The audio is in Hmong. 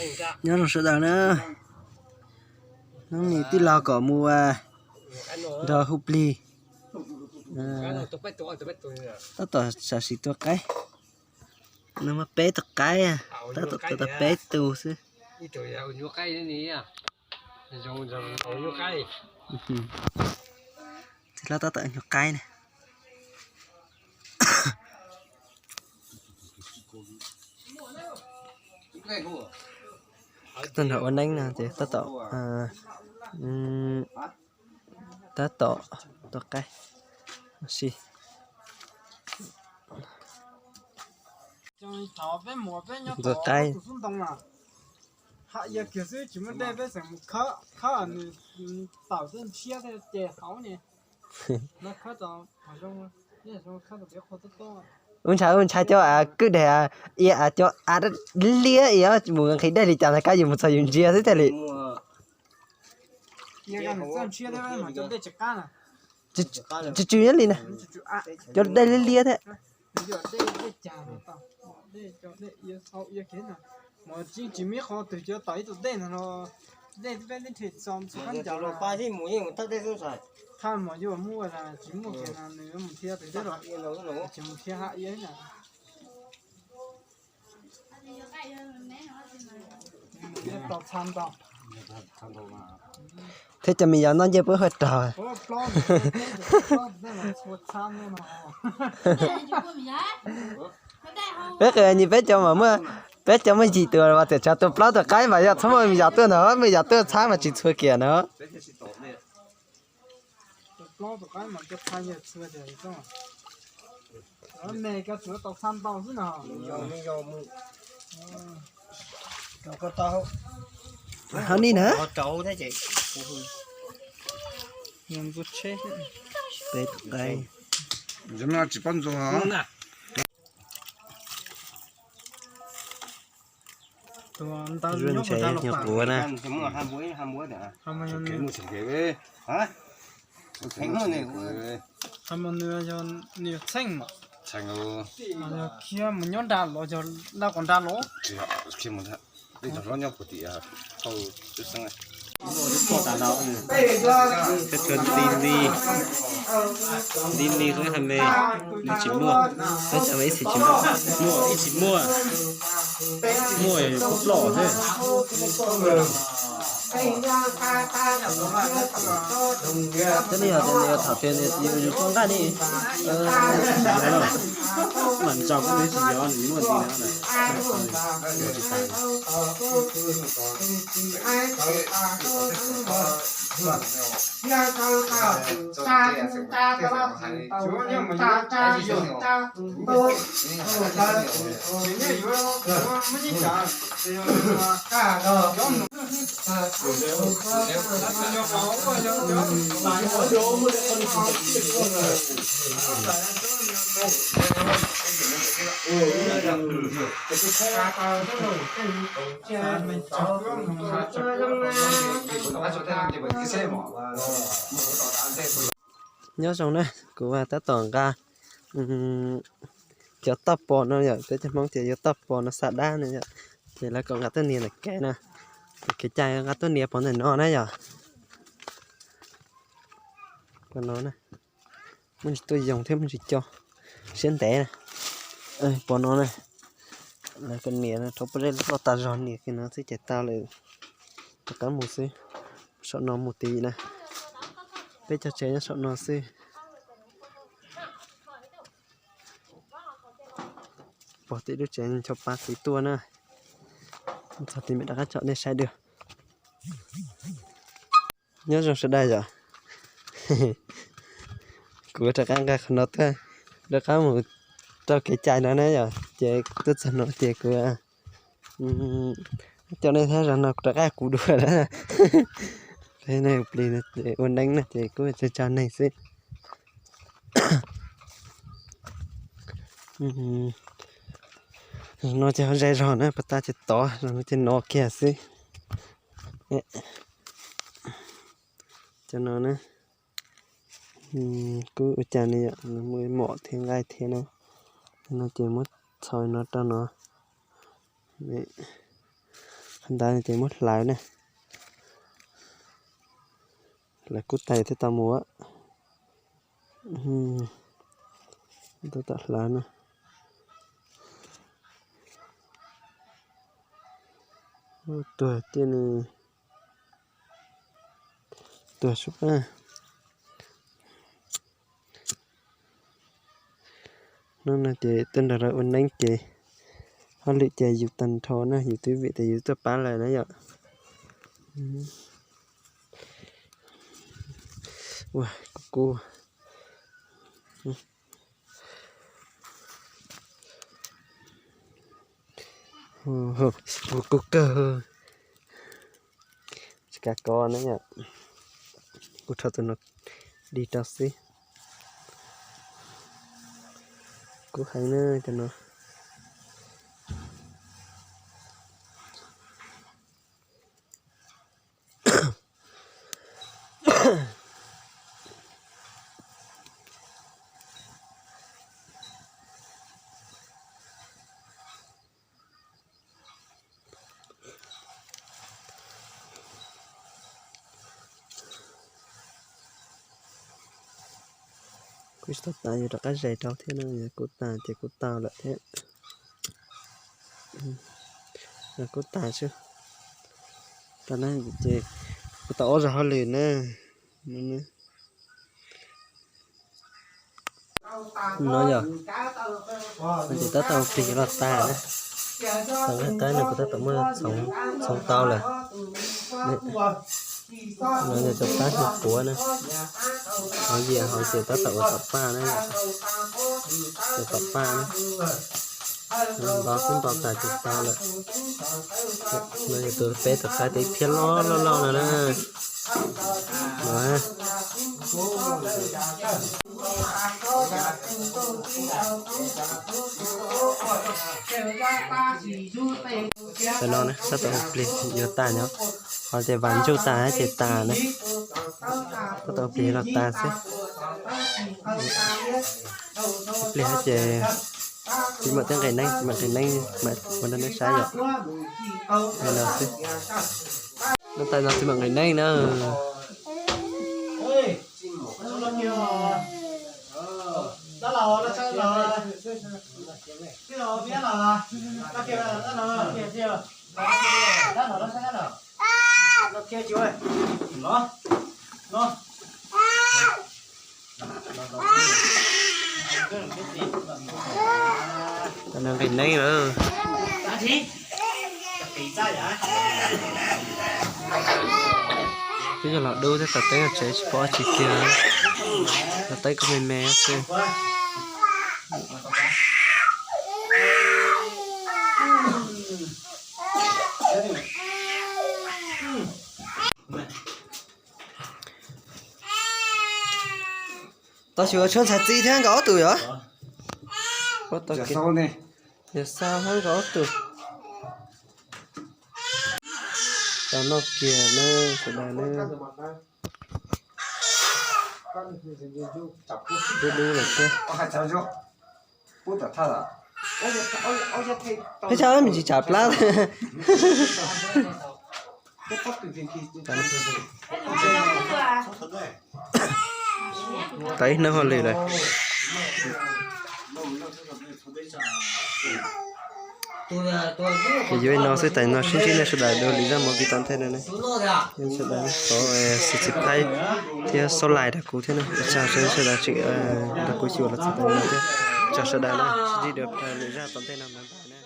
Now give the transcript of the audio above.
Nyob zoo sawv daws na, hnub no tij laug kom mus nrog hu plig, tab tom sam sim tua qaib. No muaj peb tug qaib, tab tom tua tau peb tug xwb. Tij laug tab tom nyuag qaib na. Tuaj nrog ua neeb no ces tab tom, tab tom tua qaib. Si, tua qaib. Ub ntshai, ub ntshai cov kwj deg, ia cov av liab liab, ia mus nqhis dej li cas ntag, kab yus mus txog yus ntsia xwb thiaj li. Tsw tsw nyob li na, cov dej liab liab thiab. Thiab cov me nyuam noj ncej pub haj raug. Peb qw nyi peb cov mas muaj, peb cov muaj yim tus mas tias tsam tua plaub tus qaib mas yog txhob muaj me nyuam tuaj ntag, me nyuam tuaj txhab mas tsis txhua kiag na. Hov ni na. Peb tus qaib. Zuaj ntshai nyuag quav na. Khiav mus nyob nram los, yog laj qos nra los. Nti li, nti li xwb ha me, nws tsis muaj, tab sis mas ib txhis tsis muaj, muaj ib tsis muaj, muaj kuj ploj xwb. Cov ni yog tias nws yog thaum tias nws yus tso nqaij ni, mam ntsaus koj twb tsis yog nws muaj nti no na. Nyob zoo na, kuv tab tom nqa cov toj pos no yom, peb cov Hmoob tias yuav toj pos no xa dab no yom, ces lawv kom nqa tuaj nias ntawm kev na, kev cai nqa tuaj nias pov ntawm no na yom. Pov no na, muaj ntsis tuaj yoog thiab muaj ntsis co siab ntev na. Pov no na, lawv kom nias rau pob zeb loj tas zog, nias kiag no xwb ces tau lawm, rov qab mus xwb. Saum no mus tid na, peb cov tsev nyob saum no xwb. Pog tim lub tsev ncho pa tid tuaj na. Txog tid mam rov qab tsom nej saib dua. Nyob zoo sawv daws yom. Kuv rov qab nqa qhov no tuaj, rov qab mus rau kev cai no na yom, ces tuaj txog no ces kuv coj nej thiab, zaum no kuv rov qab kuv dua na. Peb ua neeb no ces kuj tsa tsa neeg xwb. No ces ho ze zog na, pas tas ces tod, zaum no ces no kiag xwb. Cov no na, kuj ua cas ne yom, muaj mom thiab nqaij thiab na. No ces muab txhos no rau no. Qhov ntawd ces muab hlawv na. Hlawv kub tas thiaj tau mus. Tab tom hlawv na. Tuag tiag ne. Tuag sub pab. Hnub no ces tuaj nrog lawv ua neeb ces hauj lwm ces yus tag nrho na, yus twb vim tias yus tuaj pab lawm na yom. Ua kub kub. Ua kub kawg. Tsis kav kov na yom. Kuv rho tus no dig rau xwb. Kub heev na cov no. Kuj tsis tau tas, yuav rov qab zais rau thiab na, yog kuj tas ces kuj tau lawm thiab. Yog kuj tas xwb. Tau na, ces kuv tau ob zaug hauj lwm na. No yog, no ces tab tom ua plig los tag na. Tau nqaij qab no kuv tab tom muab txhoov tau lawm. No yog cov pab hnub quav na. Hauv yias hauv ces tab tom ua tom paj na. Ua tom paj na. Nto xwb nto tas ces tau lawm. No yog tus peb tus qaib teb phiab loj loj loj no na. No. Tam no na tab tom ua plig yuav tas nyob, ho ces vas ntsuj tas ces tas na. Tab tom ua plig los tas xwb. Ua plig ces tsis mam tej nqes neeb, tsis mam nqes neeb mam ua rau nej saib yom. Li no xwb. No tas no tsis mam nqes neeb na. Nqis neeb lawm. Twb yog los dub thiab, taws teb tsev tsis pom tsis kiag, taws teb kuj me me xwb. Tau xyuas tshuav ntxhais txiv thiab nkawd ob tug yom. Yog xa hab nkawd ob tug. Tau noj kiag na sawv daws na. Dub dub lawm thiab. Peb tsis tsav plab. Tau ib hnub hauj lwm lawm. Ces yuav li no xwb, tas no sib ntsib nej sawv daws dua lwm zaj movie tom ntej no ne. Sawv daws thov subscribe thiab share like rau kuv thiab na. Ua tsaug sawv daws tseem nrog kuv xyuas los txog tas no thiab. Tsaug sawv daws na, sib ntsib dua rau lwm zaj tom ntej no, bye bye na.